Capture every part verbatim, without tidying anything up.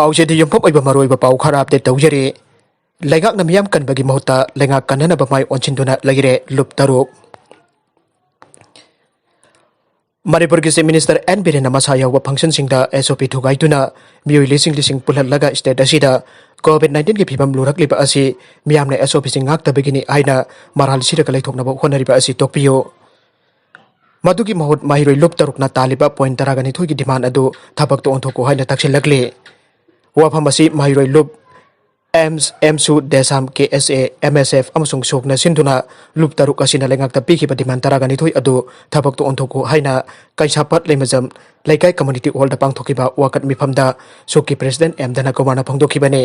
ꯄꯥꯎꯆꯦꯗ ꯌꯨꯝꯐꯝ ꯑꯣꯏꯕ ꯃꯔꯨꯑꯣꯏꯕ ꯄꯥꯎ ꯈꯔ ꯑꯞꯗꯦꯠ ꯇꯧꯖꯔꯤ꯫ ꯂꯩꯉꯥꯛꯅ ꯃꯤꯌꯥꯝ ꯀꯟꯕꯒꯤ ꯃꯍꯨꯠꯇ ꯂꯩꯉꯥꯛ ꯀꯟꯅꯅꯕ ꯃꯥꯏ ꯑꯣꯟꯁꯤꯟꯗꯨꯅ ꯂꯩꯔꯦ ꯂꯨꯞ ꯇꯔꯨꯛ꯫ ꯃꯅꯤꯄꯨꯔꯒꯤ ꯆꯤꯐ ꯃꯤꯅꯤꯁꯇꯔ ꯑꯦꯟ ꯕꯤꯔꯦꯟꯅ ꯃꯁꯥ ꯌꯥꯎꯕ ꯐꯪꯁꯟꯁꯤꯡꯗ ꯑꯦꯁ ꯑꯣ ꯄꯤ ꯊꯨꯒꯥꯏꯗꯨꯅ ꯃꯤꯑꯣꯏ ꯂꯤꯁꯤꯡ ꯂꯤꯁꯤꯡ ꯄꯨꯜꯍꯜꯂꯒ ꯁ꯭ꯇꯦꯠ ꯑꯁꯤꯗ ꯀꯣꯚꯤꯗ ꯅꯥꯏꯟꯇꯤꯟꯒꯤ ꯐꯤꯕꯝ ꯂꯨꯔꯛꯂꯤꯕ ꯑꯁꯤ ꯃꯤꯌꯥꯝꯅ ꯑꯦꯁ ꯑꯣ ꯄꯤꯁꯤꯡ ꯉꯥꯛꯇꯕꯒꯤꯅꯤ ꯍꯥꯏꯅ ꯃꯔꯥꯜ ꯁꯤꯔꯒ ꯂꯩꯊꯣꯛꯅꯕ ꯍꯣꯠꯅꯔꯤꯕ ꯑꯁꯤ ꯇꯣꯛꯄꯤꯌꯨ꯫ ꯃꯗꯨꯒꯤ ꯃꯍꯨꯠ ꯃꯍꯩꯔꯣꯏ ꯂꯨꯞ ꯇꯔꯨꯛꯅ ꯇꯥꯜꯂꯤꯕ ꯄꯣꯏꯟꯠ ꯇꯔꯥꯒ ꯅꯤꯊꯣꯏꯒꯤ ꯗꯤꯃꯥꯟ ꯑꯗꯨ ꯊꯕꯛꯇ ꯑꯣꯟꯊꯣꯛꯎ ꯍꯥꯏꯅ ꯇꯛꯁꯤꯜꯂꯛꯂꯤ꯫ ꯋꯥꯐꯝ ꯑꯁꯤ ꯃꯍꯩꯔꯣꯏ ꯂꯨꯞ ꯑꯦꯝꯁ, ꯑꯦꯝꯁꯨ, ꯗꯦꯁꯥꯝ, ꯀꯦ ꯑꯦꯁ ꯑꯦ, ꯑꯦꯝ ꯑꯦꯁ ꯑꯦꯐ ꯑꯃꯁꯨꯡ ꯁꯣꯛꯅ ꯁꯤꯟꯗꯨꯅ ꯂꯨꯞ ꯇꯔꯨꯛ ꯑꯁꯤꯅ ꯂꯩꯉꯥꯛꯇ ꯄꯤꯈꯤꯕ ꯗꯤꯃꯥꯟ ꯇꯔꯥꯒ ꯅꯤꯊꯣꯏ ꯑꯗꯨ ꯊꯕꯛꯇ ꯑꯣꯟꯊꯣꯛꯎ ꯍꯥꯏꯅ ꯀꯩꯁꯥꯝꯄꯥꯠ ꯂꯩꯃꯖꯝ ꯂꯩꯀꯥꯏ ꯀꯝꯃꯨꯅꯤꯇꯤ ꯍꯣꯜꯗ ꯄꯥꯡꯊꯣꯛꯈꯤꯕ ꯋꯥꯀꯠ ꯃꯤꯐꯝꯗ ꯁꯨꯛꯀꯤ ꯄ꯭ꯔꯦꯁꯤꯗꯦꯟꯠ ꯑꯦꯝ ꯙꯅꯀꯨꯃꯥꯔꯅ ꯐꯣꯡꯗꯣꯛꯈꯤꯕꯅꯤ꯫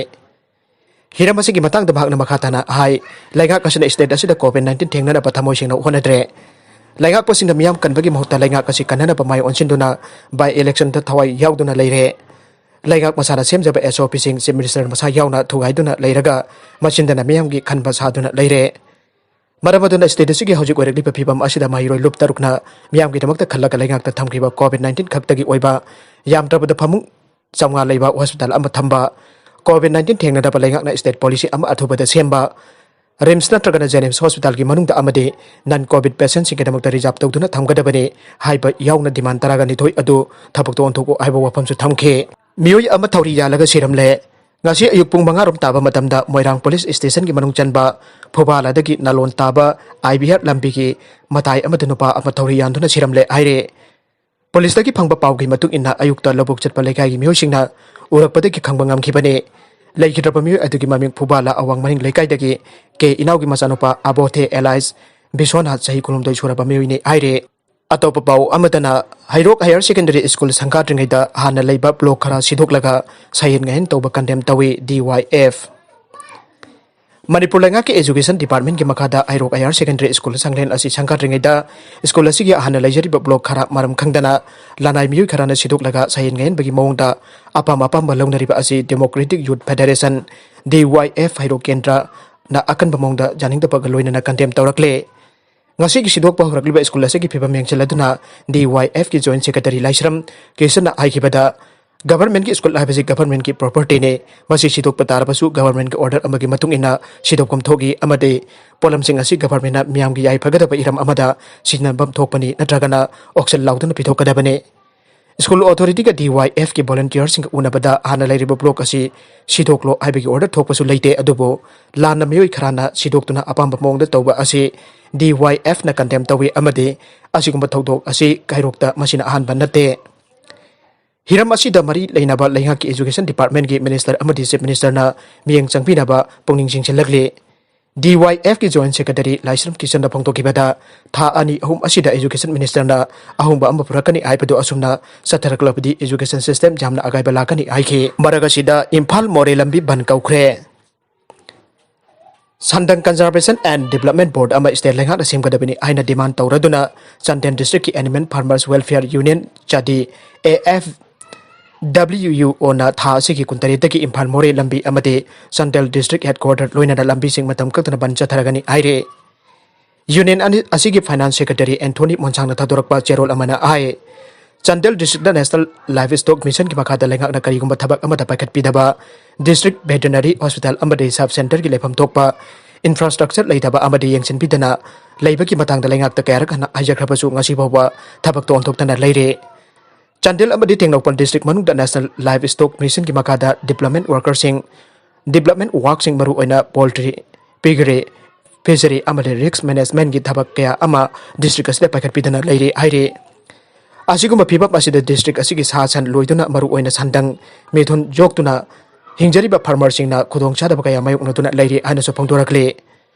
ꯍꯤꯔꯝ ꯑꯁꯤꯒꯤ ꯃꯇꯥꯡꯗ ꯃꯍꯥꯛꯅ ꯃꯈꯥ ꯇꯥꯅ ꯍꯥꯏ, ꯂꯩꯉꯥꯛ ꯑꯁꯤꯅ ꯁ꯭ꯇꯦꯠ ꯑꯁꯤꯗ ꯀꯣꯚꯤꯗ ꯅꯥꯏꯟꯇꯤꯟ ꯊꯦꯡꯅꯅꯕ ꯊꯃꯣꯏ ꯁꯦꯡꯅ ꯍꯣꯠꯅꯗ꯭ꯔꯦ꯫ ꯂꯩꯉꯥꯛꯄꯁꯤꯡꯅ ꯃꯤꯌꯥꯝ ꯀꯟꯕꯒꯤ ꯃꯍꯨꯠꯇ ꯂꯩꯉꯥꯛ ꯑꯁꯤ ꯀꯟꯅꯅꯕ ꯃꯥꯏ ꯑꯣꯟꯁꯤꯟꯗꯨꯅ ꯕꯥꯏ ꯏꯂꯦꯛꯁꯟꯗ ꯊꯋꯥꯏ ꯌꯥꯎꯗꯨꯅ ꯂꯩꯔꯦ꯫ ꯂꯩꯉꯥꯛ ꯃꯁꯥꯅ ꯁꯦꯝꯖꯕ ꯑꯦꯁ ꯑꯣ ꯄꯤꯁꯤꯡ ꯆꯤꯐ ꯃꯤꯅꯤꯁꯇꯔ ꯃꯁꯥ ꯌꯥꯎꯅ ꯊꯨꯒꯥꯏꯗꯨꯅ ꯂꯩꯔꯒ ꯃꯆꯤꯟꯗꯅ ꯃꯤꯌꯥꯝꯒꯤ ꯈꯟꯕ ꯁꯥꯗꯨꯅ ꯂꯩꯔꯦ꯫ ꯃꯔꯝ ꯑꯗꯨꯅ ꯁ꯭ꯇꯦꯠ ꯑꯁꯤꯒꯤ ꯍꯧꯖꯤꯛ ꯑꯣꯏꯔꯛꯂꯤꯕ ꯐꯤꯕꯝ ꯑꯁꯤꯗ ꯃꯍꯩꯔꯣꯏ ꯂꯨꯞ ꯇꯔꯨꯛꯅ ꯃꯤꯌꯥꯝꯒꯤꯗꯃꯛꯇ ꯈꯜꯂꯒ ꯂꯩꯉꯥꯛꯇ ꯊꯝꯈꯤꯕ ꯀꯣꯚꯤꯗ ꯅꯥꯏꯟꯇꯤꯟ ꯈꯛꯇꯒꯤ ꯑꯣꯏꯕ ꯌꯥꯝꯗ꯭ꯔꯕꯗ ꯐꯃꯨꯡ ꯆꯥꯝꯃꯉꯥ ꯂꯩꯕ ꯍꯣꯁꯄꯤꯇꯥꯜ ꯑꯃ ꯊꯝꯕ, ꯀꯣꯚꯤꯗ ꯅꯥꯏꯟꯇꯤꯟ ꯊꯦꯡꯅꯅꯕ ꯂꯩꯉꯥꯛꯅ ꯁ꯭ꯇꯦꯠ ꯄꯣꯂꯤꯁꯤ ꯑꯃ ꯑꯊꯨꯕꯗ ꯁꯦꯝꯕ, ꯔꯤꯝꯁ ꯅꯠꯇ꯭ꯔꯒꯅ ꯖꯦꯅꯤꯝꯁ ꯍꯣꯁꯄꯤꯇꯥꯜꯒꯤ ꯃꯅꯨꯡꯗ ꯑꯃꯗꯤ ꯅꯟ ꯀꯣꯚꯤꯗ ꯄꯦꯁꯦꯟꯠꯁꯤꯡꯒꯤꯗꯃꯛꯇ ꯔꯤꯖꯥꯔꯚ ꯇꯧꯗꯨꯅ ꯊꯝꯒꯗꯕꯅꯤ ꯍꯥꯏꯕ ꯌꯥꯎꯅ ꯗꯤꯃꯥꯟ ꯇꯔꯥꯒ ꯅꯤꯊꯣꯏ ꯑꯗꯨ ꯊꯕꯛꯇ ꯑꯣꯟꯊꯣꯛꯎ ꯍꯥꯏꯕ ꯋꯥꯐꯝꯁꯨ ꯊꯝꯈꯤ꯫ ꯃꯤꯑꯣꯏ ꯑꯃ ꯊꯧꯔꯤ ꯌꯥꯜꯂꯒ ꯁꯤꯔꯝꯂꯦ꯫ ꯉꯁꯤ ꯑꯌꯨꯛ ꯄꯨꯡ ꯃꯉꯥ ꯔꯣꯝ ꯇꯥꯕ ꯃꯇꯝꯗ ꯃꯣꯏꯔꯥꯡ ꯄꯨꯂꯤꯁ ꯁ꯭ꯇꯦꯁꯟꯒꯤ ꯃꯅꯨꯡ ꯆꯟꯕ ꯐꯨꯕꯥꯂꯥꯗꯒꯤ ꯅꯥꯂꯣꯟ ꯇꯥꯕ ꯑꯥꯏ ꯕꯤ ꯑꯥꯔ ꯂꯝꯕꯤꯒꯤ ꯃꯇꯥꯏ ꯑꯃꯗ ꯅꯨꯄꯥ ꯑꯃ ꯊꯧꯔꯤ ꯌꯥꯟꯗꯨꯅ ꯁꯤꯔꯝꯂꯦ ꯍꯥꯏꯔꯦ꯫ ꯄꯨꯂꯤꯁꯇꯒꯤ ꯐꯪꯕ ꯄꯥꯎꯒꯤ ꯃꯇꯨꯡ ꯏꯟꯅ ꯑꯌꯨꯛꯇ ꯂꯧꯕꯨꯛ ꯆꯠꯄ ꯂꯩꯀꯥꯏꯒꯤ ꯃꯤꯑꯣꯏꯁꯤꯡꯅ ꯎꯔꯛꯄꯗꯒꯤ ꯈꯪꯕ ꯉꯝꯈꯤꯕꯅꯤ꯫ ꯂꯩꯈꯤꯗ꯭ꯔꯕ ꯃꯤꯑꯣꯏ ꯑꯗꯨꯒꯤ ꯃꯃꯤꯡ ꯐꯨꯕꯥꯂꯥ ꯑꯋꯥꯡ ꯃꯅꯤꯡ ꯂꯩꯀꯥꯏꯗꯒꯤ ꯀꯦ ꯏꯅꯥꯎꯒꯤ ꯃꯆꯥꯅꯨꯄꯥ ꯑꯕꯣꯊꯦ ꯑꯦꯂꯥꯏꯁ ꯕꯤꯁ꯭ꯋꯥꯅꯥꯊ ꯆꯍꯤ ꯀꯨꯟꯍꯨꯝꯗꯣꯏ ꯁꯨꯔꯕ ꯃꯤꯑꯣꯏꯅꯤ ꯍꯥꯏꯔꯦ꯫ ꯑꯇꯣꯞꯄ ꯄꯥꯎ ꯑꯃꯗꯅ ꯍꯩꯔꯣꯛ ꯍꯥꯌꯔ ꯁꯦꯀꯦꯟꯗꯔꯤ ꯁ꯭ꯀꯨꯜ ꯁꯪꯒꯥꯗ꯭ꯔꯤꯉꯩꯗ ꯍꯥꯟꯅ ꯂꯩꯕ ꯕ꯭ꯂꯣꯛ ꯈꯔ ꯁꯤꯗꯣꯛꯂꯒ ꯁꯌꯦꯟ ꯉꯥꯌꯦꯟ ꯇꯧꯕ ꯀꯟꯗꯦꯝ ꯇꯧꯏ ꯗꯤ ꯋꯥꯏ ꯑꯦꯐ꯫ ꯃꯅꯤꯄꯨꯔ ꯂꯩꯉꯥꯛꯀꯤ ꯑꯦꯖꯨꯀꯦꯁꯟ ꯗꯤꯄꯥꯔꯠꯃꯦꯟꯠꯀꯤ ꯃꯈꯥꯗ ꯍꯩꯔꯣꯛ ꯍꯥꯌꯔ ꯁꯦꯀꯦꯟꯗꯔꯤ ꯁ꯭ꯀꯨꯜ ꯁꯪꯂꯦꯟ ꯑꯁꯤ ꯁꯪꯒꯥꯗ꯭ꯔꯤꯉꯩꯗ ꯁ꯭ꯀꯨꯜ ꯑꯁꯤꯒꯤ ꯍꯥꯟꯅ ꯂꯩꯖꯔꯤꯕ ꯕ꯭ꯂꯣꯛ ꯈꯔ ꯃꯔꯝ ꯈꯪꯗꯅ ꯂꯅꯥꯏ ꯃꯤꯑꯣꯏ ꯈꯔꯅ ꯁꯤꯗꯣꯛꯂꯒ ꯁꯌꯦꯟ ꯉꯥꯌꯦꯟꯕꯒꯤ ꯃꯑꯣꯡꯗ ꯑꯄꯥꯝ ꯑꯄꯥꯝꯕ ꯂꯧꯅꯔꯤꯕ ꯑꯁꯤ ꯗꯦꯃꯣꯀ꯭ꯔꯦꯇꯤꯛ ꯌꯨꯠ ꯐꯦꯗꯔꯦꯁꯟ, ꯗꯤ ꯋꯥꯏ ꯑꯦꯐ, ꯍꯩꯔꯣꯛ ꯀꯦꯟꯗ꯭ꯔꯅ ꯑꯀꯟꯕ ꯃꯑꯣꯡꯗ ꯌꯥꯅꯤꯡꯗꯕꯒ ꯂꯣꯏꯅꯅ ꯀꯟꯗꯦꯝ ꯇꯧꯔꯛꯂꯦ꯫ ꯉꯁꯤꯒꯤ ꯁꯤꯗꯣꯛꯄ ꯍꯧꯔꯛꯂꯤꯕ ꯁ꯭ꯀꯨꯜ ꯑꯁꯤꯒꯤ ꯐꯤꯕꯝ ꯌꯦꯡꯁꯤꯜꯂꯗꯨꯅ ꯗꯤ ꯋꯥꯏ ꯑꯦꯐꯀꯤ ꯖꯣꯏꯟꯠ ꯁꯦꯀ꯭ꯔꯦꯇꯔꯤ ꯂꯥꯏꯁ꯭ꯔꯝ ꯀ꯭ꯔꯤꯁꯅꯅ ꯍꯥꯏꯈꯤꯕꯗ, Governmentꯀꯤ ꯁ꯭ꯀꯨꯜ ꯍꯥꯏꯕꯁꯤ governmentꯀꯤ propertyꯅꯤ꯫ ꯃꯁꯤ ꯁꯤꯗꯣꯛꯄ ꯇꯥꯔꯕꯁꯨ governmentꯀꯤ order ꯑꯃꯒꯤ ꯃꯇꯨꯡ ꯏꯟꯅ ꯁꯤꯗꯣꯛꯐꯝ ꯊꯣꯛꯏ ꯑꯃꯗꯤ ꯄꯣꯠꯂꯝꯁꯤꯡ ꯑꯁꯤ governmentꯅ ꯃꯤꯌꯥꯝꯒꯤ ꯌꯥꯏꯐꯒꯗꯕ ꯍꯤꯔꯝ ꯑꯃꯗ ꯁꯤꯖꯤꯟꯅꯐꯝ ꯊꯣꯛꯄꯅꯤ, ꯅꯠꯇ꯭ꯔꯒꯅ auction ꯂꯥꯎꯗꯨꯅ ꯄꯤꯊꯣꯛꯀꯗꯕꯅꯤ꯫ ꯁ꯭ꯀꯨꯜ authorityꯒ DYFꯀꯤ volunteerꯁꯤꯡꯒ ꯎꯅꯕꯗ ꯍꯥꯟꯅ ꯂꯩꯔꯤꯕ block ꯑꯁꯤ ꯁꯤꯗꯣꯛꯂꯣ ꯍꯥꯏꯕꯒꯤ order ꯊꯣꯛꯄꯁꯨ ꯂꯩꯇꯦ, ꯑꯗꯨꯕꯨ ꯂꯥꯟꯅ ꯃꯤꯑꯣꯏ ꯈꯔꯅ ꯁꯤꯗꯣꯛꯇꯨꯅ ꯑꯄꯥꯝꯕ ꯃꯑꯣꯡꯗ ꯇꯧꯕ ꯑꯁꯤ DYFꯅ condemn ꯇꯧꯏ ꯑꯃꯗꯤ ꯑꯁꯤꯒꯨꯝꯕ ꯊꯧꯗꯣꯛ ꯑꯁꯤ ꯀꯩꯔꯣꯛꯇ ꯃꯁꯤꯅ ꯑꯍꯥꯟꯕ ꯅꯠꯇꯦ꯫ ꯍꯤꯔꯝ ꯑꯁꯤꯗ ꯃꯔꯤ ꯂꯩꯅꯕ ꯂꯩꯉꯥꯛꯀꯤ education departmentꯀꯤ minister ꯑꯃꯗꯤ chief ministerꯅ ꯃꯤꯠꯌꯦꯡ ꯆꯪꯕꯤꯅꯕ ꯄꯨꯛꯅꯤꯡ ꯆꯤꯡꯁꯤꯜꯂꯛꯂꯤ꯫ DYFꯀꯤ joint secretary ꯂꯥꯏꯁ꯭ꯔꯝ ꯀꯤꯁꯟꯅ ꯐꯣꯡꯗꯣꯛꯈꯤꯕꯗ, ꯊꯥ ꯑꯅꯤ ꯑꯍꯨꯝ ꯑꯁꯤꯗ education ministerꯅ ꯑꯍꯣꯡꯕ ꯑꯃ ꯄꯨꯔꯛꯀꯅꯤ ꯍꯥꯏꯕꯗꯨ ꯑꯁꯨꯝꯅ ꯆꯠꯊꯔꯛꯂꯕꯗꯤ education system ꯌꯥꯝꯅ ꯑꯀꯥꯏꯕ ꯂꯥꯛꯀꯅꯤ ꯍꯥꯏꯈꯤ꯫ ꯃꯔꯛ ꯑꯁꯤꯗ ꯏꯝꯐꯥꯜ ꯃꯣꯔꯦ ꯂꯝꯕꯤ ꯕꯟ ꯀꯧꯈ꯭ꯔꯦ꯫ Sandang Conservation and Development Board ꯑꯃ state ꯂꯩꯉꯥꯛꯅ ꯁꯦꯝꯒꯗꯕꯅꯤ ꯍꯥꯏꯅ demand ꯇꯧꯔꯗꯨꯅ Chandel districtꯀꯤ Animal Farmers Welfare Union ꯆꯥꯗꯤ, AFWUOꯅ ꯊꯥ ꯑꯁꯤꯒꯤ ꯀꯨꯟꯇꯔꯦꯠꯇꯒꯤ ꯏꯝꯐꯥꯜ ꯃꯣꯔꯦ ꯂꯝꯕꯤ ꯑꯃꯗꯤ ꯆꯥꯟꯗꯦꯜ district headquarter ꯂꯣꯏꯅꯅ ꯂꯝꯕꯤꯁꯤꯡ ꯃꯇꯝ ꯀꯛꯇꯅ ꯕꯟ ꯆꯠꯊꯔꯒꯅꯤ ꯍꯥꯏꯔꯦ꯫ Union ꯑꯅꯤ ꯑꯁꯤꯒꯤ finance secretary ꯑꯦꯟꯊꯣꯅꯤ ꯃꯣꯟꯁꯥꯡꯅ ꯊꯥꯗꯣꯔꯛꯄ ꯆꯦꯔꯣꯜ ꯑꯃꯅ ꯍꯥꯏ, ꯆꯥꯟꯗꯦꯜ districtꯇ National Livestock Missionꯒꯤ ꯃꯈꯥꯗ ꯂꯩꯉꯥꯛꯅ ꯀꯔꯤꯒꯨꯝꯕ ꯊꯕꯛ ꯑꯃꯠꯇ ꯄꯥꯏꯈꯠꯄꯤꯗꯕ, district veterinary hospital ꯑꯃꯗꯤ sub centreꯒꯤ ꯂꯩꯐꯝ ꯊꯣꯛꯄ infrastructure ꯂꯩꯇꯕ ꯑꯃꯗꯤ ꯌꯦꯡꯁꯤꯟꯕꯤꯗꯅ ꯂꯩꯕꯒꯤ ꯃꯇꯥꯡꯗ ꯂꯩꯉꯥꯛꯇ ꯀꯌꯥꯔꯛ ꯍꯟꯅ ꯍꯥꯏꯖꯈ꯭ꯔꯕꯁꯨ ꯉꯁꯤ ꯐꯥꯎꯕ ꯊꯕꯛꯇꯣ ꯑꯣꯟꯊꯣꯛꯇꯅ ꯂꯩꯔꯦ꯫ ꯆꯥꯟꯗꯦꯜ ꯑꯃꯗꯤ ꯇꯦꯡꯅꯧꯄꯜ district ꯃꯅꯨꯡꯗ National Livestock Missionꯒꯤ ꯃꯈꯥꯗ development workerꯁꯤꯡ, development workꯁꯤꯡ ꯃꯔꯨꯑꯣꯏꯅ poultry, piggery, fishery ꯑꯃꯗꯤ risk managementꯀꯤ ꯊꯕꯛ ꯀꯌꯥ ꯑꯃ district ꯑꯁꯤꯗ ꯄꯥꯏꯈꯠꯄꯤꯗꯅ ꯂꯩꯔꯤ ꯍꯥꯏꯔꯤ꯫ ꯑꯁꯤꯒꯨꯝꯕ ꯐꯤꯕꯝ ꯑꯁꯤꯗ district ꯑꯁꯤꯒꯤ ꯁꯥ ꯁꯟ ꯂꯣꯏꯗꯨꯅ ꯃꯔꯨꯑꯣꯏꯅ ꯁꯟꯗꯪ, ꯃꯤꯊꯨꯟ ꯌꯣꯛꯇꯨꯅ ꯍꯤꯡꯖꯔꯤꯕ farmerꯁꯤꯡꯅ ꯈꯨꯗꯣꯡꯆꯥꯗꯕ ꯀꯌꯥ ꯃꯥꯌꯣꯛꯅꯗꯨꯅ ꯂꯩꯔꯤ ꯍꯥꯏꯅꯁꯨ ꯐꯣꯡꯗꯣꯔꯛꯂꯤ꯫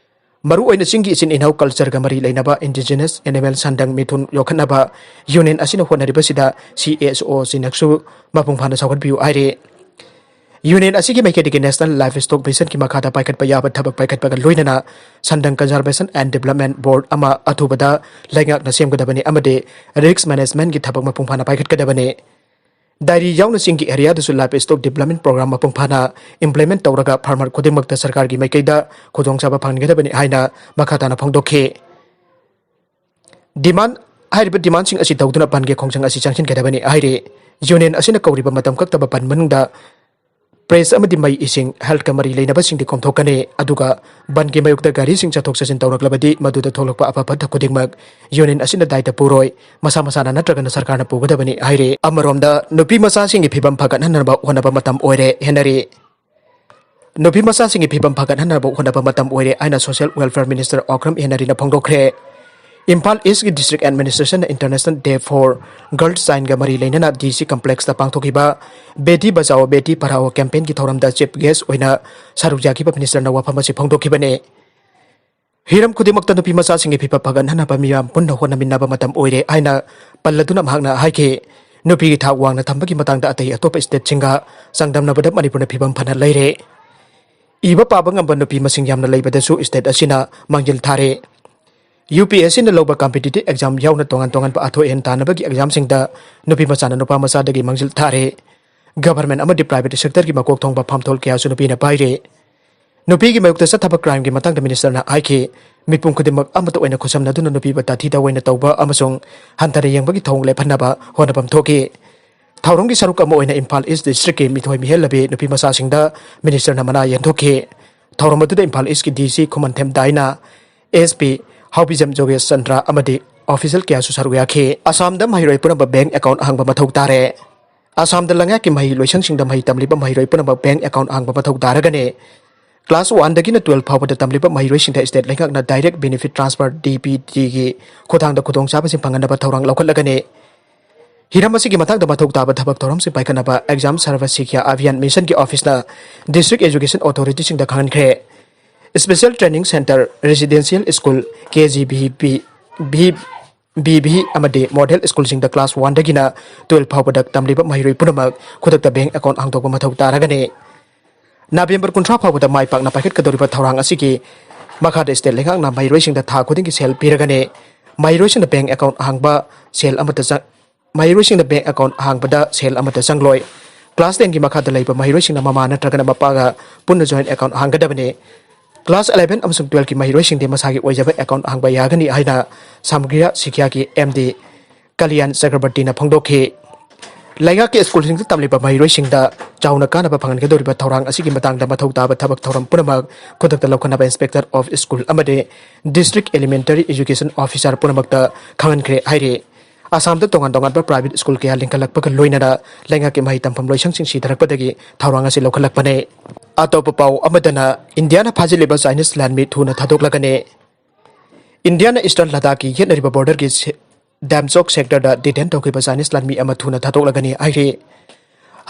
ꯃꯔꯨꯑꯣꯏꯅ ꯆꯤꯡꯒꯤ ꯏꯆꯤꯟ ꯏꯅꯥꯎ cultureꯒ ꯃꯔꯤ ꯂꯩꯅꯕ indigenous animal ꯁꯟꯗꯪ ꯃꯤꯊꯨꯟ ꯌꯣꯛꯈꯠꯅꯕ union ꯑꯁꯤꯅ ꯍꯣꯠꯅꯔꯤꯕꯁꯤꯗ CSOꯁꯤꯡꯅꯁꯨ ꯃꯄꯨꯡ ꯐꯥꯅ ꯁꯧꯒꯠꯄꯤꯌꯨ ꯍꯥꯏꯔꯤ꯫ Union ꯑꯁꯤꯒꯤ ꯃꯥꯏꯀꯩꯗꯒꯤ National Livestock Missionꯒꯤ ꯃꯈꯥꯗ ꯄꯥꯏꯈꯠꯄ ꯌꯥꯕ ꯊꯕꯛ ꯄꯥꯏꯈꯠꯄꯒ ꯂꯣꯏꯅꯅ Sandang Conservation and Development Board ꯑꯃ ꯑꯊꯨꯕꯗ ꯂꯩꯉꯥꯛꯅ ꯁꯦꯝꯒꯗꯕꯅꯤ ꯑꯃꯗꯤ risk managementꯀꯤ ꯊꯕꯛ ꯃꯄꯨꯡ ꯐꯥꯅ ꯄꯥꯏꯈꯠꯀꯗꯕꯅꯤ꯫ Dairy ꯌꯥꯎꯅ ꯆꯤꯡꯒꯤ areaꯗꯁꯨ livestock development program ꯃꯄꯨꯡ ꯐꯥꯅ implement ꯇꯧꯔꯒ farmer ꯈꯨꯗꯤꯡꯃꯛꯇ ꯁꯔꯀꯥꯔꯒꯤ ꯃꯥꯏꯀꯩꯗ ꯈꯨꯗꯣꯡꯆꯥꯕ ꯐꯪꯍꯟꯒꯗꯕꯅꯤ ꯍꯥꯏꯅ ꯃꯈꯥ ꯇꯥꯅ ꯐꯣꯡꯗꯣꯛꯈꯤ꯫ Demand, ꯍꯥꯏꯔꯤꯕ demandꯁꯤꯡ ꯑꯁꯤ ꯇꯧꯗꯨꯅ ꯕꯟꯒꯤ ꯈꯣꯡꯖꯪ ꯑꯁꯤ ꯆꯪꯁꯤꯟꯒꯗꯕꯅꯤ ꯍꯥꯏꯔꯤ꯫ ꯌꯨꯅꯤꯌꯟ ꯑꯁꯤꯅ ꯀꯧꯔꯤꯕ ꯃꯇꯝ ꯀꯛꯇꯕ ꯕꯟ ꯃꯅꯨꯡꯗ ꯄ꯭ꯔꯦꯁ ꯑꯃꯗꯤ ꯃꯩ, ꯏꯁꯤꯡ, ꯍꯦꯜꯊꯀ ꯃꯔꯤ ꯂꯩꯅꯕꯁꯤꯡꯗꯤ ꯀꯣꯝꯊꯣꯛꯀꯅꯤ꯫ ꯑꯗꯨꯒ ꯕꯟꯒꯤ ꯃꯥꯌꯣꯛꯇ ꯒꯥꯔꯤꯁꯤꯡ ꯆꯠꯊꯣꯛ ꯆꯠꯁꯤꯟ ꯇꯧꯔꯛꯂꯕꯗꯤ ꯃꯗꯨꯗ ꯊꯣꯛꯂꯛꯄ ꯑꯐ ꯐꯠꯇ ꯈꯨꯗꯤꯡꯃꯛ ꯌꯨꯅꯤꯌꯟ ꯑꯁꯤꯅ ꯗꯥꯏꯇ ꯄꯨꯔꯣꯏ, ꯃꯁꯥ ꯃꯁꯥꯅ ꯅꯠꯇ꯭ꯔꯒꯅ ꯁꯔꯀꯥꯔꯅ ꯄꯨꯒꯗꯕꯅꯤ ꯍꯥꯏꯔꯤ꯫ ꯑꯃꯔꯣꯝꯗ ꯅꯨꯄꯤ ꯃꯆꯥꯁꯤꯡꯒꯤ ꯐꯤꯕꯝ ꯐꯒꯠꯍꯟꯅꯕ ꯍꯣꯠꯅꯕ ꯃꯇꯝ ꯑꯣꯏꯔꯦ ꯍꯦꯟꯅꯔꯤ꯫ ꯅꯨꯄꯤ ꯃꯆꯥꯁꯤꯡꯒꯤ ꯐꯤꯕꯝ ꯐꯒꯠꯍꯟꯅꯕ ꯍꯣꯠꯅꯕ ꯃꯇꯝ ꯑꯣꯏꯔꯦ ꯍꯥꯏꯅ ꯁꯣꯁꯤꯌꯦꯜ ꯋꯦꯜꯐꯤꯌꯔ ꯃꯤꯅꯤꯁꯇꯔ ꯑꯣꯀ꯭ꯔꯝ ꯍꯦꯟꯅꯔꯤꯅ ꯐꯣꯡꯗꯣꯛꯈ꯭ꯔꯦ꯫ ꯏꯝꯐꯥꯜ ꯏꯁꯀꯤ ꯗꯤꯁꯇ꯭ꯔꯤꯛ ꯑꯦꯗꯃꯤꯅꯤꯁꯇ꯭ꯔꯦꯁꯟꯅ ꯏꯟꯇꯔꯅꯦꯁꯅꯦꯜ ꯗꯦ ꯐꯣꯔ ꯒꯔꯜꯁ ꯆꯥꯏꯜꯒ ꯃꯔꯤ ꯂꯩꯅꯅ ꯗꯤ ꯁꯤ ꯀꯝꯄ꯭ꯂꯦꯛꯁꯇ ꯄꯥꯡꯊꯣꯛꯈꯤꯕ ꯕꯦꯇꯤ ꯕꯆꯥꯑꯣ ꯕꯦꯇꯤ ꯄꯔꯥꯑꯣ ꯀꯦꯝꯄꯦꯟꯒꯤ ꯊꯧꯔꯝꯗ ꯆꯤꯐ ꯒꯦꯁ ꯑꯣꯏꯅ ꯁꯔꯨꯛ ꯌꯥꯈꯤꯕ ꯃꯤꯅꯤꯁꯇꯔꯅ ꯋꯥꯐꯝ ꯑꯁꯤ ꯐꯣꯡꯗꯣꯛꯈꯤꯕꯅꯤ꯫ ꯍꯤꯔꯝ ꯈꯨꯗꯤꯡꯃꯛꯇ ꯅꯨꯄꯤ ꯃꯆꯥꯁꯤꯡꯒꯤ ꯐꯤꯕꯝ ꯐꯒꯠꯍꯟꯅꯕ ꯃꯤꯌꯥꯝ ꯄꯨꯟꯅ ꯍꯣꯠꯅꯃꯤꯟꯅꯕ ꯃꯇꯝ ꯑꯣꯏꯔꯦ ꯍꯥꯏꯅ ꯄꯜꯂꯗꯨꯅ ꯃꯍꯥꯛꯅ ꯍꯥꯏꯈꯤ꯫ ꯅꯨꯄꯤꯒꯤ ꯊꯥꯛ ꯋꯥꯡꯅ ꯊꯝꯕꯒꯤ ꯃꯇꯥꯡꯗ ꯑꯇꯩ ꯑꯇꯣꯞꯄ ꯁ꯭ꯇꯦꯠꯁꯤꯡꯒ ꯆꯥꯡꯗꯝꯅꯕꯗ ꯃꯅꯤꯄꯨꯔꯅ ꯐꯤꯕꯝ ꯐꯅ ꯂꯩꯔꯦ꯫ ꯏꯕ ꯄꯥꯕ ꯉꯝꯕ ꯅꯨꯄꯤ ꯃꯁꯤꯡ ꯌꯥꯝꯅ ꯂꯩꯕꯗꯁꯨ ꯁ꯭ꯇꯦꯠ ꯑꯁꯤꯅ ꯃꯥꯡꯖꯤꯜ ꯊꯥꯔꯦ꯫ ꯌꯨ ꯄꯤ ꯑꯦꯁ ꯁꯤꯅ ꯂꯧꯕ ꯀꯝꯄꯤꯇꯤꯇꯤꯚ ꯑꯦꯛꯖꯥꯝ ꯌꯥꯎꯅ ꯇꯣꯉꯥꯟ ꯇꯣꯉꯥꯟꯕ ꯑꯊꯣꯏ ꯑꯍꯦꯟ ꯇꯥꯟꯅꯕꯒꯤ ꯑꯦꯛꯖꯥꯝꯁꯤꯡꯗ ꯅꯨꯄꯤ ꯃꯆꯥꯅ ꯅꯨꯄꯥ ꯃꯆꯥꯗꯒꯤ ꯃꯥꯡꯖꯤꯜ ꯊꯥꯔꯦ꯫ ꯒꯚꯔꯟꯃꯦꯟꯠ ꯑꯃꯗꯤ ꯄ꯭ꯔꯥꯏꯚꯦꯠ ꯁꯦꯛꯇꯔꯒꯤ ꯃꯀꯣꯛ ꯊꯣꯡꯕ ꯐꯝꯊꯣꯜ ꯀꯌꯥꯁꯨ ꯅꯨꯄꯤꯅ ꯄꯥꯏꯔꯦ꯫ ꯅꯨꯄꯤꯒꯤ ꯃꯥꯌꯣꯛꯇ ꯆꯠꯊꯕ ꯀ꯭ꯔꯥꯏꯝꯒꯤ ꯃꯇꯥꯡꯗ ꯃꯤꯅꯤꯁꯇꯔꯅ ꯍꯥꯏꯈꯤ, ꯃꯤꯄꯨꯝ ꯈꯨꯗꯤꯡꯃꯛ ꯑꯃꯠꯇ ꯑꯣꯏꯅ ꯈꯨꯠꯁꯝꯅꯗꯨꯅ ꯅꯨꯄꯤꯕꯨ ꯇꯥꯊꯤ ꯇꯥꯑꯣꯏꯅ ꯇꯧꯕ ꯑꯃꯁꯨꯡ ꯍꯟꯊꯅ ꯌꯦꯡꯕꯒꯤ ꯊꯧꯑꯣꯡ ꯂꯦꯞꯍꯟꯅꯕ ꯍꯣꯠꯅꯐꯝ ꯊꯣꯛꯈꯤ꯫ ꯊꯧꯔꯝꯒꯤ ꯁꯔꯨꯛ ꯑꯃ ꯑꯣꯏꯅ ꯏꯝꯐꯥꯜ ꯏꯁ ꯗꯤꯁꯇ꯭ꯔꯤꯛꯀꯤ ꯃꯤꯊꯣꯏ ꯃꯤꯍꯦꯜꯂꯕꯤ ꯅꯨꯄꯤ ꯃꯆꯥꯁꯤꯡꯗ ꯃꯤꯅꯤꯁꯇꯔꯅ ꯃꯅꯥ ꯌꯦꯟꯊꯣꯛꯈꯤ꯫ ꯊꯧꯔꯝ ꯑꯗꯨꯗ ꯏꯝꯐꯥꯜ ꯏꯁꯀꯤ ꯗꯤ ꯁꯤ ꯈꯨꯃꯟꯊꯦꯝ ꯗꯥꯏꯅꯥ, ꯑꯦꯁ ꯄꯤ ꯍꯥꯎꯕꯤꯖꯝ ꯖꯣꯒꯦꯁ ꯆꯟꯗ꯭ꯔ ꯑꯃꯗꯤ ꯑꯣꯐꯤꯁꯤꯌꯦꯜ ꯀꯌꯥꯁꯨ ꯁꯔꯨꯛ ꯌꯥꯈꯤ꯫ ꯑꯁꯥꯝꯗ ꯃꯍꯩꯔꯣꯏ ꯄꯨꯝꯅꯃꯛ ꯕꯦꯡꯛ ꯑꯦꯀꯥꯎꯟꯠ ꯍꯥꯡꯕ ꯃꯊꯧ ꯇꯥꯔꯦ꯫ ꯑꯁꯥꯝꯗ ꯂꯩꯉꯥꯛꯀꯤ ꯃꯍꯩ ꯂꯣꯏꯁꯪꯁꯤꯡꯗ ꯃꯍꯩ ꯇꯝꯂꯤꯕ ꯃꯍꯩꯔꯣꯏ ꯄꯨꯝꯅꯃꯛ ꯕꯦꯡꯛ ꯑꯦꯀꯥꯎꯟꯠ ꯍꯥꯡꯕ ꯃꯊꯧ ꯇꯥꯔꯒꯅꯤ꯫ ꯀ꯭ꯂꯥꯁ ꯋꯥꯟꯗꯒꯤꯅ ꯇꯨꯋꯦꯜꯐ ꯐꯥꯎꯕꯗ ꯇꯝꯂꯤꯕ ꯃꯍꯩꯔꯣꯏꯁꯤꯡꯗ ꯁ꯭ꯇꯦꯠ ꯂꯩꯉꯥꯛꯅ direct benefit transfer, D B ꯇꯤꯒꯤ ꯈꯨꯠꯊꯥꯡꯗ ꯈꯨꯗꯣꯡꯆꯥꯕꯁꯤꯡ ꯐꯪꯍꯟꯅꯕ ꯊꯧꯔꯥꯡ ꯂꯧꯈꯠꯂꯒꯅꯤ꯫ ꯍꯤꯔꯝ ꯑꯁꯤꯒꯤ ꯃꯇꯥꯡꯗ ꯃꯊꯧ ꯇꯥꯕ ꯊꯕꯛ ꯊꯧꯔꯝꯁꯤꯡ ꯄꯥꯏꯈꯠꯅꯕ ꯑꯦꯛꯖꯥꯝ ꯁꯔꯚ ꯁꯤꯈ꯭ꯌꯥ ꯑꯚꯤꯌꯥꯟ ꯃꯤꯁꯟꯒꯤ ꯑꯣꯐꯤꯁꯅ ꯗꯤꯁꯇ꯭ꯔꯤꯛ ꯑꯦꯖꯨꯀꯦꯁꯟ ꯑꯣꯊꯣꯔꯤꯇꯤꯁꯤꯡꯗ ꯈꯪꯍꯟꯈ꯭ꯔꯦ꯫ Special training centre, residential school, K G V P, V B V ꯑꯃꯗꯤ ꯃꯣꯗꯦꯜ ꯁ꯭ꯀꯨꯜꯁꯤꯡꯗ ꯀ꯭ꯂꯥꯁ ꯋꯥꯟꯗꯒꯤꯅ ꯇꯨꯋꯦꯜꯐ ꯐꯥꯎꯕꯗ ꯇꯝꯂꯤꯕ ꯃꯍꯩꯔꯣꯏ ꯄꯨꯝꯅꯃꯛ ꯈꯨꯗꯛꯇ ꯕꯦꯡꯛ ꯑꯦꯀꯥꯎꯟꯠ ꯍꯥꯡꯗꯣꯛꯄ ꯃꯊꯧ ꯇꯥꯔꯒꯅꯤ꯫ ꯅꯕꯦꯝꯕꯔ ꯀꯨꯟꯊ꯭ꯔꯥ ꯐꯥꯎꯕꯗ ꯃꯥꯏ ꯄꯥꯛꯅ ꯄꯥꯏꯈꯠꯀꯗꯧꯔꯤꯕ ꯊꯧꯔꯥꯡ ꯑꯁꯤꯒꯤ ꯃꯈꯥꯗ ꯁ꯭ꯇꯦꯠ ꯂꯩꯉꯥꯛꯅ ꯃꯍꯩꯔꯣꯏꯁꯤꯡꯗ ꯊꯥ ꯈꯨꯗꯤꯡꯒꯤ ꯁꯦꯜ ꯄꯤꯔꯒꯅꯤ꯫ ꯃꯍꯩꯔꯣꯏꯁꯤꯡꯅ ꯕꯦꯡꯛ ꯑꯦꯀꯥꯎꯟꯠ ꯍꯥꯡꯕ ꯁꯦꯜ ꯑꯃꯠꯇ ꯆꯪ-, ꯃꯍꯩꯔꯣꯏꯁꯤꯡꯅ ꯕꯦꯡꯛ ꯑꯦꯀꯥꯎꯟꯠ ꯍꯥꯡꯕꯗ ꯁꯦꯜ ꯑꯃꯠꯇ ꯆꯪꯂꯣꯏ꯫ ꯀ꯭ꯂꯥꯁ ꯇꯦꯟꯒꯤ ꯃꯈꯥꯗ ꯂꯩꯕ ꯃꯍꯩꯔꯣꯏꯁꯤꯡꯅ ꯃꯃꯥ ꯅꯠꯇ꯭ꯔꯒꯅ ꯃꯄꯥꯒ ꯄꯨꯟꯅ ꯖꯣꯏꯟꯠ ꯑꯦꯀꯥꯎꯟꯠ ꯍꯥꯡꯒꯗꯕꯅꯤ꯫ ꯀ꯭ꯂꯥꯁ ꯏꯂꯦꯚꯦꯟ ꯑꯃꯁꯨꯡ ꯇꯨꯋꯦꯜꯐꯀꯤ ꯃꯍꯩꯔꯣꯏꯁꯤꯡꯗꯤ ꯃꯁꯥꯒꯤ ꯑꯣꯏꯖꯕ ꯑꯦꯀꯥꯎꯟꯠ ꯍꯥꯡꯕ ꯌꯥꯒꯅꯤ ꯍꯥꯏꯅ ꯁꯃꯒ꯭ꯔꯤꯌꯥ ꯁꯤꯈ꯭ꯌꯥꯒꯤ ꯑꯦꯝ ꯗꯤ ꯀꯂꯤꯌꯥꯟ ꯆꯀ꯭ꯔꯕꯔꯇꯤꯅ ꯐꯣꯡꯗꯣꯛꯈꯤ꯫ ꯂꯩꯉꯥꯛꯀꯤ ꯁ꯭ꯀꯨꯜꯁꯤꯡꯗ ꯇꯝꯂꯤꯕ ꯃꯍꯩꯔꯣꯏꯁꯤꯡꯗ ꯆꯥꯎꯅ ꯀꯥꯟꯅꯕ ꯐꯪꯍꯟꯒꯗꯧꯔꯤꯕ ꯊꯧꯔꯥꯡ ꯑꯁꯤꯒꯤ ꯃꯇꯥꯡꯗ ꯃꯊꯧ ꯇꯥꯕ ꯊꯕꯛ ꯊꯧꯔꯝ ꯄꯨꯝꯅꯃꯛ ꯈꯨꯗꯛꯇ ꯂꯧꯈꯠꯅꯕ Inspector of School ꯑꯃꯗꯤ District Elementary Education Officer ꯄꯨꯝꯅꯃꯛꯇ ꯈꯪꯍꯟꯈ꯭ꯔꯦ ꯍꯥꯏꯔꯤ꯫ ꯑꯁꯥꯝꯗ ꯇꯣꯉꯥꯟ ꯇꯣꯉꯥꯟꯕ private school ꯀꯌꯥ ꯂꯤꯡꯈꯠꯂꯛꯄꯒ ꯂꯣꯏꯅꯅ ꯂꯩꯉꯥꯛꯀꯤ ꯃꯍꯩ ꯇꯝꯐꯝ ꯂꯣꯏꯁꯪꯁꯤꯡ ꯁꯤꯊꯔꯛꯄꯗꯒꯤ ꯊꯧꯔꯥꯡ ꯑꯁꯤ ꯂꯧꯈꯠꯂꯛꯄꯅꯤ꯫ ꯑꯇꯣꯞꯄ ꯄꯥꯎ ꯑꯃꯗꯅ, ꯏꯟꯗꯤꯌꯥꯅ ꯐꯥꯖꯤꯜꯂꯤꯕ Chinese ꯂꯥꯟꯃꯤ ꯊꯨꯅ ꯊꯥꯗꯣꯛꯂꯒꯅꯤ꯫ ꯏꯟꯗꯤꯌꯥꯅ Eastern Ladakh ꯀꯤ ꯌꯦꯠꯅꯔꯤꯕ border ꯒꯤ ꯁꯦ-, Demchok sector ꯗ detain ꯇꯧꯈꯤꯕ Chinese ꯂꯥꯟꯃꯤ ꯑꯃ ꯊꯨꯅ ꯊꯥꯗꯣꯛꯂꯒꯅꯤ ꯍꯥꯏꯔꯤ꯫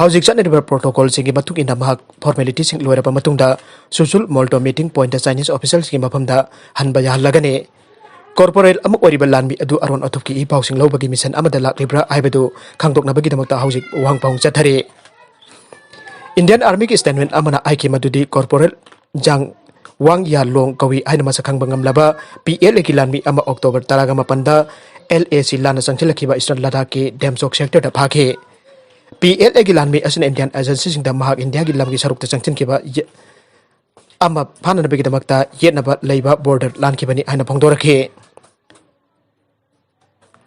ꯍꯧꯖꯤꯛ ꯆꯠꯅꯔꯤꯕ protocol ꯁꯤꯡꯒꯤ ꯃꯇꯨꯡ ꯏꯟꯅ ꯃꯍꯥꯛ formality ꯁꯤꯡ ꯂꯣꯏꯔꯕ ꯃꯇꯨꯡꯗ Chushul Molto meeting point ꯇ Chinese official ꯁꯤꯡꯒꯤ ꯃꯐꯝꯗ ꯍꯟꯕ ꯌꯥꯍꯜꯂꯒꯅꯤ꯫ Corporal ꯑꯃ ꯑꯣꯏꯔꯤꯕ ꯂꯥꯟꯃꯤ ꯑꯗꯨ ꯑꯔꯣꯟ ꯑꯊꯨꯞꯀꯤ ꯏ ꯄꯥꯎꯁꯤꯡ ꯂꯧꯕꯒꯤ mission ꯑꯃꯗ ꯂꯥꯛꯂꯤꯕ꯭ꯔꯥ ꯍꯥꯏꯕꯗꯨ ꯈꯪꯗꯣꯛꯅꯕꯒꯤꯗꯃꯛꯇ ꯍꯧꯖꯤꯛ ꯋꯥꯍꯪ ꯄꯥꯎꯍꯪ ꯆꯠꯊꯔꯤ꯫ Indian Army ꯒꯤ statement ꯑꯃꯅ ꯍꯥꯏꯈꯤ ꯃꯗꯨꯗꯤ Corporal Jang Wang Yalong ꯀꯧꯏ ꯍꯥꯏꯅ ꯃꯁꯛ ꯈꯪꯕ ꯉꯝꯂꯕ P L A ꯒꯤ ꯂꯥꯟꯃꯤ ꯑꯃ October ꯇꯔꯥꯒ ꯃꯥꯄꯟꯗ L A C ꯂꯥꯟꯅ ꯆꯪꯁꯤꯜꯂꯛꯈꯤꯕ Eastern Ladakh ꯀꯤ Demchok sector the ꯐꯥꯈꯤ꯫ P L A ꯒꯤ ꯂꯥꯟꯃꯤ ꯑꯁꯤꯅ Indian agency ꯁꯤꯡꯗ ꯃꯍꯥꯛ ꯏꯟꯗꯤꯌꯥꯒꯤ ꯂꯝꯒꯤ ꯁꯔꯨꯛꯇ ꯆꯪꯁꯤꯟꯈꯤꯕ ꯌꯦ-, ꯑꯃ ꯐꯥꯅꯅꯕꯒꯤꯗꯃꯛꯇ ꯌꯦꯠꯅꯕ ꯂꯩꯕ border ꯂꯥꯟꯈꯤꯕꯅꯤ ꯍꯥꯏꯅ ꯐꯣꯡꯗꯣꯔꯛꯈꯤ꯫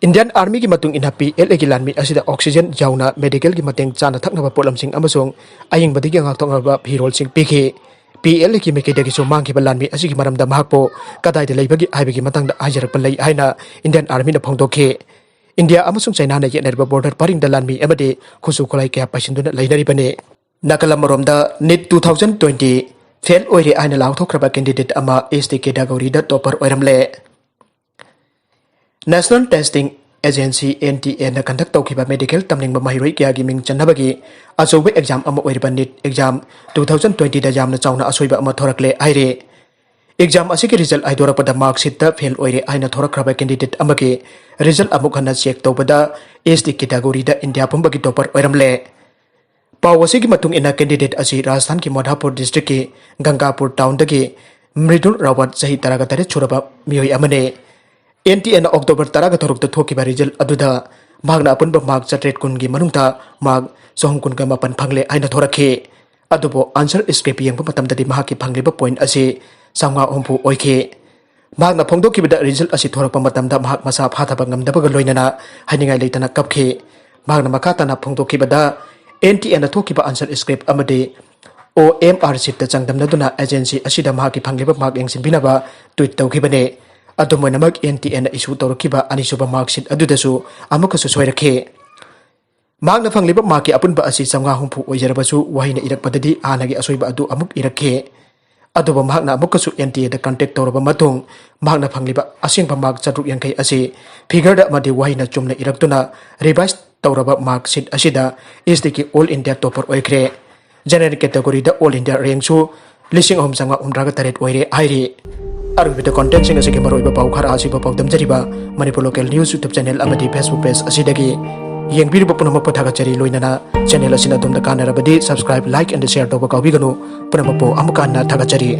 Indian Army ꯒꯤ ꯃꯇꯨꯡ ꯏꯟꯅ P L A ꯒꯤ ꯂꯥꯟꯃꯤ ꯑꯁꯤꯗ oxygen ꯌꯥꯎꯅ medical ꯒꯤ ꯃꯇꯦꯡ ꯆꯥꯅ ꯊꯛꯅꯕ ꯄꯣꯠꯂꯝꯁꯤꯡ ꯑꯃꯁꯨꯡ ꯑꯏꯪꯕꯗꯒꯤ ꯉꯥꯛꯊꯣꯛꯅꯕ ꯐꯤꯔꯣꯜꯁꯤꯡ ꯄꯤꯈꯤ꯫ P L A ꯒꯤ ꯃꯥꯏꯀꯩꯗꯒꯤꯁꯨ ꯃꯥꯡꯈꯤꯕ ꯂꯥꯟꯃꯤ ꯑꯁꯤꯒꯤ ꯃꯔꯝꯗ ꯃꯍꯥꯛꯄꯨ ꯀꯗꯥꯏꯗ ꯂꯩꯕꯒꯦ ꯍꯥꯏꯕꯒꯤ ꯃꯇꯥꯡꯗ ꯍꯥꯏꯖꯔꯛꯄ ꯂꯩ ꯍꯥꯏꯅ Indian Army ꯅ ꯐꯣꯡꯗꯣꯛꯈꯤ꯫ ꯏꯟꯗꯤꯌꯥ ꯑꯃꯁꯨꯡ ꯆꯥꯏꯅꯥꯅ ꯌꯦꯠꯅꯔꯤꯕ border ꯄꯔꯤꯡꯗ ꯂꯥꯟꯃꯤ ꯑꯃꯗꯤ ꯈꯨꯠꯁꯨ ꯈꯨꯠꯂꯥꯏ ꯀꯌꯥ ꯄꯥꯏꯁꯤꯟꯗꯨꯅ ꯂꯩꯅꯔꯤꯕꯅꯤ꯫ ꯅꯥꯀꯜ ꯑꯃꯔꯣꯝꯗ, NEET two thousand twenty fail ꯑꯣꯏꯔꯦ ꯍꯥꯏꯅ ꯂꯥꯎꯊꯣꯛꯈ꯭ꯔꯕ candidate ꯑꯃ S T category ꯗ topper ꯑꯣꯏꯔꯝꯂꯦ꯫ National Testing Agency, N T A ꯅ conduct ꯇꯧꯈꯤꯕ medical ꯇꯝꯅꯤꯡꯕ ꯃꯍꯩꯔꯣꯏ ꯀꯌꯥꯒꯤ ꯃꯤꯡ ꯆꯟꯅꯕꯒꯤ ꯑꯆꯧꯕ exam ꯑꯃ ꯑꯣꯏꯔꯤꯕ NEET exam two thousand twenty ꯗ ꯌꯥꯝꯅ ꯆꯥꯎꯅ ꯑꯁꯣꯏꯕ ꯑꯃ ꯊꯣꯔꯛꯂꯦ ꯍꯥꯏꯔꯤ꯫ Exam ꯑꯁꯤꯒꯤ result ꯍꯥꯏꯗꯣꯔꯛꯄꯗ mark sheet ꯇ fail ꯑꯣꯏꯔꯦ ꯍꯥꯏꯅ ꯊꯣꯔꯛꯈ꯭ꯔꯕ candidate ꯑꯃꯒꯤ result ꯑꯃꯨꯛ ꯍꯟꯅ check ꯇꯧꯕꯗ S T category ꯗ ꯏꯟꯗꯤꯌꯥ ꯄꯨꯝꯕꯒꯤ topper ꯑꯣꯏꯔꯝꯂꯦ꯫ ꯄꯥꯎ ꯑꯁꯤꯒꯤ ꯃꯇꯨꯡ ꯏꯟꯅ, candidate ꯑꯁꯤ ꯔꯥꯖꯁꯊꯥꯟꯒꯤ ꯃꯣꯙꯥꯄꯨꯔ district ꯀꯤ ꯒꯪꯒꯥꯄꯨꯔ town ꯗꯒꯤ ꯃ꯭ꯔꯤꯗꯨꯜ ꯔꯥꯋꯠ, ꯆꯍꯤ ꯇꯔꯥꯒ ꯇꯔꯦꯠ ꯁꯨꯔꯕ ꯃꯤꯑꯣꯏ ꯑꯃꯅꯤ꯫ N T A ꯅ October ꯇꯔꯥꯒ ꯇꯔꯨꯛꯇ ꯊꯣꯛꯈꯤꯕ result ꯑꯗꯨꯗ ꯃꯍꯥꯛꯅ ꯑꯄꯨꯟꯕ mark ꯆꯥꯇ꯭ꯔꯦꯠ ꯀꯨꯟꯒꯤ ꯃꯅꯨꯡꯗ mark ꯆꯍꯨꯝ ꯀꯨꯟꯒ ꯃꯥꯄꯟ ꯐꯪꯂꯦ ꯍꯥꯏꯅ ꯊꯣꯔꯛꯈꯤ꯫ ꯑꯗꯨꯕꯨ answer script ꯌꯦꯡꯕ ꯃꯇꯝꯗꯗꯤ ꯃꯍꯥꯛꯀꯤ ꯐꯪꯂꯤꯕ point ꯑꯁꯤ ꯆꯥꯝꯃꯉꯥ ꯍꯨꯝꯐꯨ ꯑꯣꯏꯈꯤ꯫ ꯃꯍꯥꯛꯅ ꯐꯣꯡꯗꯣꯛꯈꯤꯕꯗ, result ꯑꯁꯤ ꯊꯣꯔꯛꯄ ꯃꯇꯝꯗ ꯃꯍꯥꯛ ꯃꯁꯥ ꯐꯥꯊꯕ ꯉꯝꯗꯕꯒ ꯂꯣꯏꯅꯅ ꯍꯥꯏꯅꯤꯡꯉꯥꯏ ꯂꯩꯇꯅ ꯀꯞꯈꯤ꯫ ꯃꯍꯥꯛꯅ ꯃꯈꯥ ꯇꯥꯅ ꯐꯣꯡꯗꯣꯛꯈꯤꯕꯗ, ꯑꯦꯟ ꯇꯤ ꯑꯦꯅ ꯊꯣꯛꯈꯤꯕ answer script ꯑꯃꯗꯤ ꯑꯣ ꯑꯦꯝ ꯑꯥꯔ ꯁꯤꯠꯇ ꯆꯥꯡꯗꯝꯅꯗꯨꯅ agency ꯑꯁꯤꯗ ꯃꯍꯥꯛꯀꯤ ꯐꯪꯂꯤꯕ mark ꯌꯦꯡꯁꯤꯟꯕꯤꯅꯕ tweet ꯇꯧꯈꯤꯕꯅꯤ꯫ ꯑꯗꯨꯝ ꯑꯣꯏꯅꯃꯛ, ꯑꯦꯟ ꯇꯤ ꯑꯦꯅ issue ꯇꯧꯔꯛꯈꯤꯕ ꯑꯅꯤꯁꯨꯕ mark sheet ꯑꯗꯨꯗꯁꯨ ꯑꯃꯨꯛꯀꯁꯨ ꯁꯣꯏꯔꯛꯈꯤ꯫ ꯃꯍꯥꯛꯅ ꯐꯪꯂꯤꯕ markꯀꯤ ꯑꯄꯨꯟꯕ ꯑꯁꯤ ꯆꯥꯝꯃꯉꯥ ꯍꯨꯝꯐꯨ ꯑꯣꯏꯖꯔꯕꯁꯨ, ꯋꯥꯍꯩꯅ ꯏꯔꯛꯄꯗꯗꯤ ꯍꯥꯟꯅꯒꯤ ꯑꯁꯣꯏꯕ ꯑꯗꯨ ꯑꯃꯨꯛ ꯏꯔꯛꯈꯤ꯫ ꯑꯗꯨꯕꯨ ꯃꯍꯥꯛꯅ ꯑꯃꯨꯛꯀꯁꯨ ꯑꯦꯟ ꯇꯤ ꯑꯦꯗ contact ꯇꯧꯔꯕ ꯃꯇꯨꯡ, ꯃꯍꯥꯛꯅ ꯐꯪꯂꯤꯕ ꯑꯁꯦꯡꯕ mark ꯆꯥꯇ꯭ꯔꯨꯛ ꯌꯥꯡꯈꯩ ꯑꯁꯤ figureꯗ ꯑꯃꯗꯤ ꯋꯥꯍꯩꯅ ꯆꯨꯝꯅ ꯏꯔꯛꯇꯨꯅ revise ꯇꯧꯔꯕ mark sheet ꯑꯁꯤꯗ ꯏꯁꯇꯤꯒꯤ all India topper ꯑꯣꯏꯈ꯭ꯔꯦ꯫ General categoryꯗ all India rankꯁꯨ ꯂꯤꯁꯤꯡ ꯑꯍꯨꯝ ꯆꯥꯝꯃꯉꯥ ꯍꯨꯝꯗ꯭ꯔꯥꯒ ꯇꯔꯦꯠ ꯑꯣꯏꯔꯦ ꯍꯥꯏꯔꯤ꯫ ꯑꯔꯣꯏꯕꯗ contentꯁꯤꯡ ꯑꯁꯤꯒꯤ ꯃꯔꯨꯑꯣꯏꯕ ꯄꯥꯎ ꯈꯔ ꯑꯁꯤꯕꯨ ꯄꯥꯎꯗꯝꯖꯔꯤꯕ Manipur Local News YouTube channel ꯑꯃꯗꯤ Facebook page ꯑꯁꯤꯗꯒꯤ ꯌꯦꯡꯕꯤꯔꯤꯕ ꯄꯨꯝꯅꯃꯛꯄꯨ ꯊꯥꯒꯠꯆꯔꯤ꯫ ꯂꯣꯏꯅꯅ channel ꯑꯁꯤꯅ ꯑꯗꯣꯝꯗ ꯀꯥꯟꯅꯔꯕꯗꯤ subscribe, like and share ꯇꯧꯕ ꯀꯥꯎꯕꯤꯒꯅꯨ꯫ ꯄꯨꯝꯅꯃꯛꯄꯨ ꯑꯃꯨꯛꯀ ꯍꯟꯅ ꯊꯥꯒꯠꯆꯔꯤ꯫